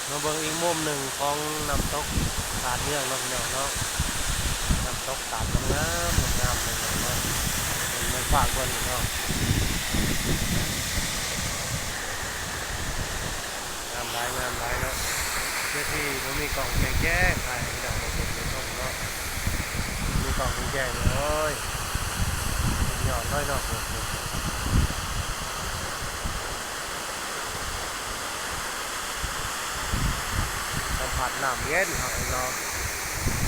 ມາເບິ່ງອີກມຸມໜຶ່ງຂອງນ້ຳຕົກຕາດເມືອງເນາະ ພີ່ນ້ອງເນາະ. ນ້ຳຕົກຕາດງາມໆ ງາມໆ ພີ່ນ້ອງເນາະ. ເປັນໄມ້ຟາກເບິ່ງເນາະ ງາມຫຼາຍ ງາມຫຼາຍເນາະ. ເວທີບໍ່ມີກ້ອງແຈ້ງໆ ຖ່າຍໃຫ້ພີ່ນ້ອງໄດ້ເບິ່ງໄດ້ຊົມເນາະ. ມີກ້ອງແຈ້ງໆ ໂອ້ຍ ສຸດຍອດເລີຍເນາະ. ໂອ້ໂຫ ສຳຜັດນ້ຳເຢັນເນາະ ແ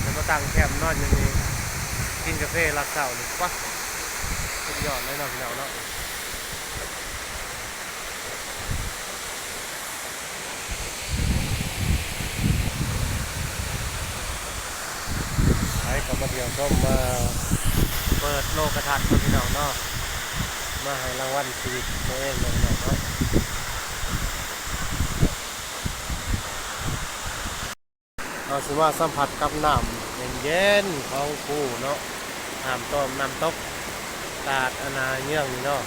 ລ້ວມາຕັ້ງແຄມນອນຢູ່ນີ້ ກິນກາເຟລາວເຊົ້ານີ້ ປະ ສຸດຍອດເລີຍເນາະ ພີ່ນ້ອງເນາະ. ໃຜກໍມາທ່ຽວຊົມ ມາເປີດໂລກະທັດເນາະ ພີ່ນ້ອງເນາະ. ມາໃຫ້ລາງວັນຊີວິດຕົວເອງເນາະ ພີ່ນ້ອງເນາະ. ເຮົາຊິມາສຳຜັດກັບນ້ຳເຢັນໆຂອງພູເນາະ, ນ້ຳຕົມ ນ້ຳຕົກຕາດອັນນາເຍືອງນີ້ເນາະ.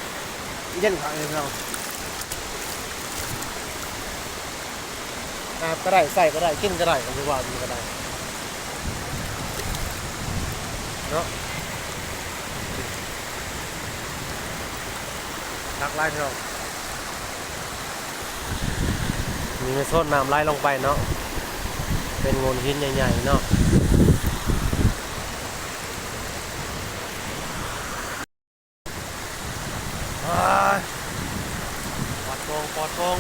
ເຢັນຄັກເລີຍພີ່ນ້ອງ, ອາບກໍໄດ້ ໃຊ້ກໍໄດ້ ກິນກໍໄດ້ ກໍຄືວ່າມັນກໍໄດ້ເນາະ. ຄັກຫຼາຍພີ່ນ້ອງ. ນີ້ແມ່ນໂຊນນ້ຳໄຫຼລົງໄປເນາະ, ເປັນໂງ່ນຫີນໃຫຍ່ໆເນາະ. ປອດໂປ່ງ ປອດໂປ່ງ.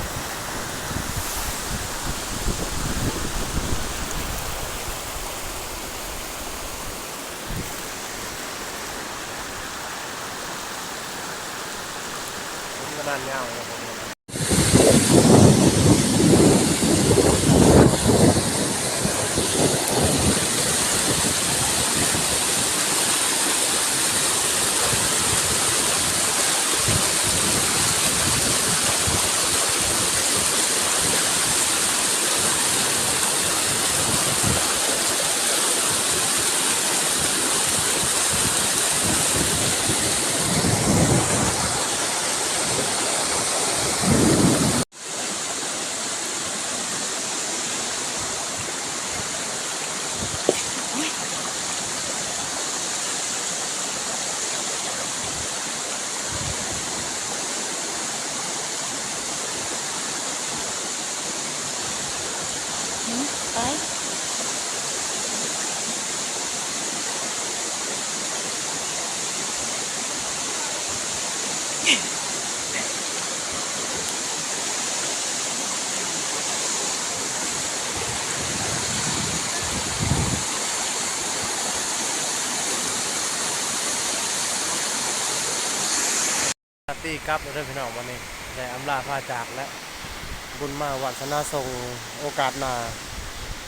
ຕີກັບແລ້ວເດີພີ່ນ້ອງ, ບັດນີ້ໄດ້ອຳລາພາຈາກແລ້ວ. ບຸນມາວາດສະໜາສົ່ງ, ໂອກາດໜ້າ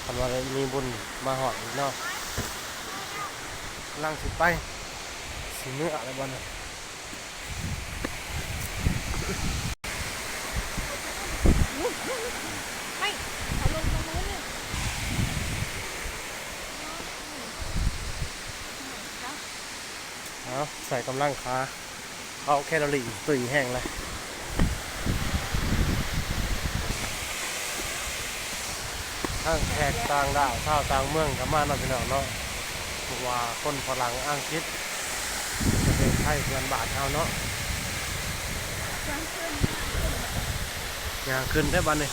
ຄັນວ່າໄດ້ມີບຸນມາຮອດອີກເນາະ. ກຳລັງຊິໄປ ຊິເມືອແລ້ວບັດນີ້. ເອົາ ໃສ່ກຳລັງຂາ ເອົາແຄລໍຣີຕຸ້ຍແຮງເລີຍ. ທັງແຂກຕ່າງດ້າວ ຊາວຕ່າງເມືອງກໍມາເນາະ ພີ່ນ້ອງເນາະ, ບໍ່ວ່າຄົນຝຣັ່ງ ອັງກິດ ປະເທດໄທ ເພື່ອນບ້ານເຮົາເນາະ. ຍ່າງຂຶ້ນເດີ້ບັດນີ້.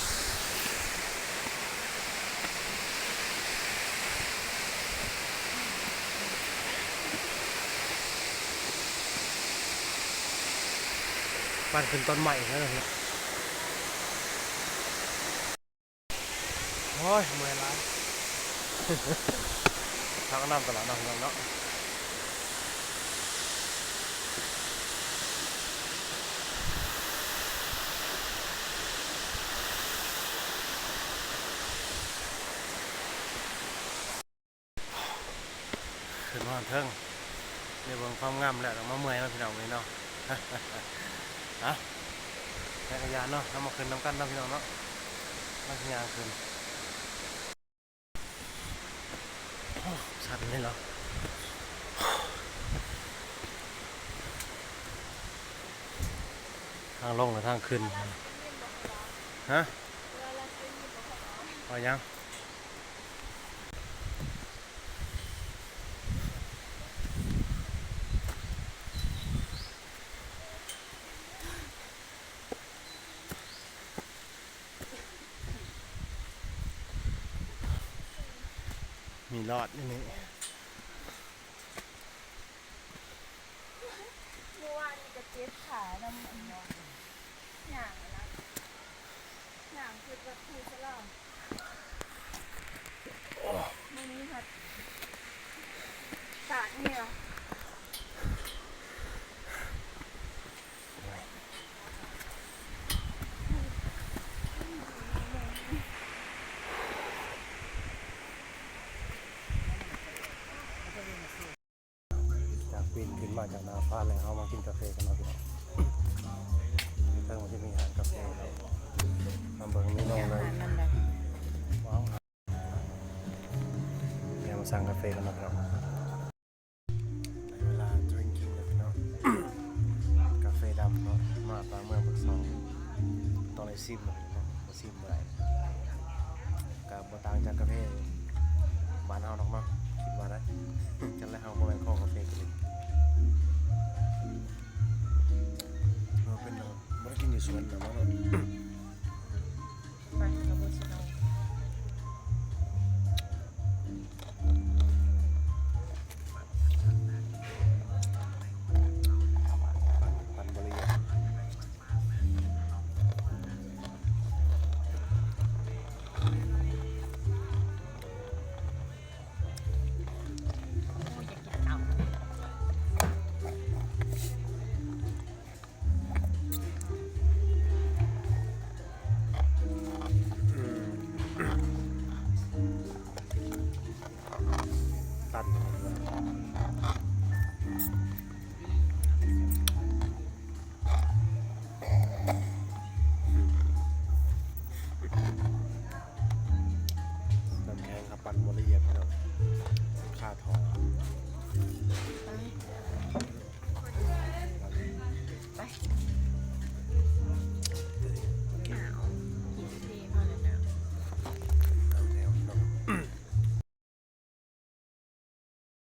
ປັ້ນຂຶ້ນຕົ້ນໄມ້ເລີຍ. ໂອ້ຍ ເມື່ອຍຫຼາຍ. ເຮົາກໍນຳຕະຫຼອດເນາະ ພີ່ນ້ອງເນາະ. ຂຶ້ນມາເທິງ ໄດ້ເບິ່ງຄວາມງາມແລ້ວ ຕ້ອງມາເມື່ອຍເນາະ ພີ່ນ້ອງເອີຍເນາະ. ເອົ້າ ຈັກກະຍານເນາະ ເຮົາມາຂຶ້ນນຳກັນເນາະ ພີ່ນ້ອງເນາະ. ເຮົາຊິຍ່າງຂຶ້ນ. ໂອ້ ຊັນເລີຍເນາະ. ທາງລົງ ແລະ ທາງຂຶ້ນ. ຮະ? ວ່າຫຍັງ? ມີຫຼອດຢູ່ນີ້. ເມື່ອວານນີ້ກໍເຈັບຂານຳອັນ ຍ່າງອັນນັ້ນ ຍ່າງຂຶ້ນວັດພູສະຫຼອງ. ມື້ນີ້ພັດຕາກເຫຍື້ອ. ຈາກປີນຂຶ້ນມາຈາກໜ້າຜາແລ້ວ ເຮົາມາກິນກາເຟກັນເນາະພີ່ນ້ອງ. ເທິງມັນຈະມີຮ້ານກາເຟເນາະ ມາເບິ່ງເມນູເລີຍ. ດຽວມາສັ່ງກາເຟກັນເນາະພີ່ນ້ອງ. ໄດ້ເວລາ drinking ແລ້ວພີ່ນ້ອງ. ກາເຟດຳເນາະ ມາຕາມເມືອງປາກຊ່ອງ ຕ້ອງໄດ້ຊິມເນາະ. ບໍ່ຊິມບໍ່ໄດ້ ກໍບໍ່ຕ່າງຈາກກາເຟບ້ານເຮົາດອກເນາະ ຄິດວ່ານະ. ຈັ່ງໃດເຮົາບໍ່ແມ່ນຄໍກາເຟກິນ ເຮົາເປັນ ບໍ່ໄດ້ກິນຢູ່ສວນນຳເນາະ. ໄປ ເຮົາບໍ່ຊິເອົາ. ປັ່ນ ປັ່ນບໍ່ລະອຽດ. ຕັນ ນ້ຳແຂງເຂົາປັ່ນບໍ່ລະອຽດພີ່ນ້ອງ ຄາທໍ່. ໄປ ໄປ.